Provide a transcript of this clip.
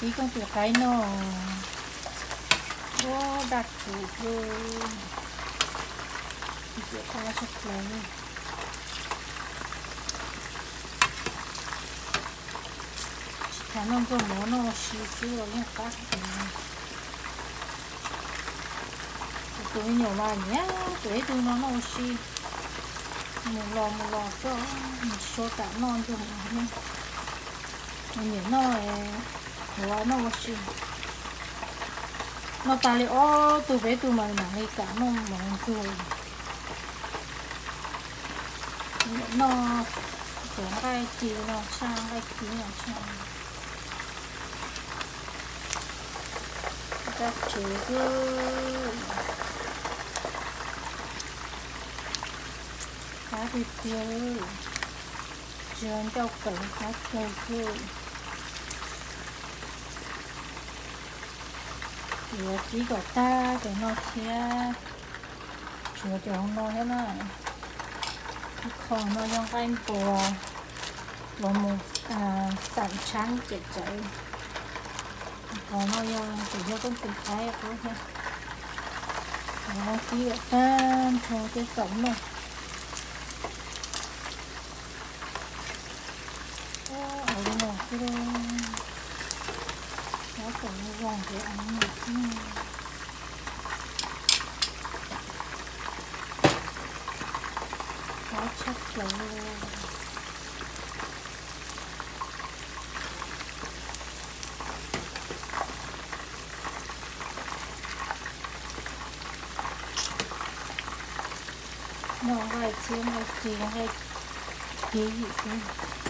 Tib koob tus qaib noj, ua daj tswv xwb, ntxim qab tshaj plaws li. Tsis tas noj ntxuag mov noj ua si xwb los yeej qab heev. Kuv tus me nyuam mas nyiam tus ib tug no noj ua si, mus los mus los xwb, mus tsis tshua kam noj ntxuag mov thiab. Nyiam noj hluav noj ua si. Noj tas li ob tug peb tug mas mam li kam noj mov ntxuag. Nyiam noj cov nqaij ci no tshaj, nqaij ci no tshaj. Daj tswv xwb, qab tiag tiag, tsis ncauj kawm qab kawg xwb. Yuav kib kom tag cov no thiab, tshuav cov no thiab na. Ib qho no yog nqaij npua, los mus xam tshaab cawm cawv. Qhov no yog tseem yog koob tus qaib thiab. Kib kom tag nrho thiab txaus noj. Av li no xwb, av kom zoo ces av li no xwb. Qab tshaj plaws li. Noj nqaij txhiab nqaij ci nqaij kib xwb.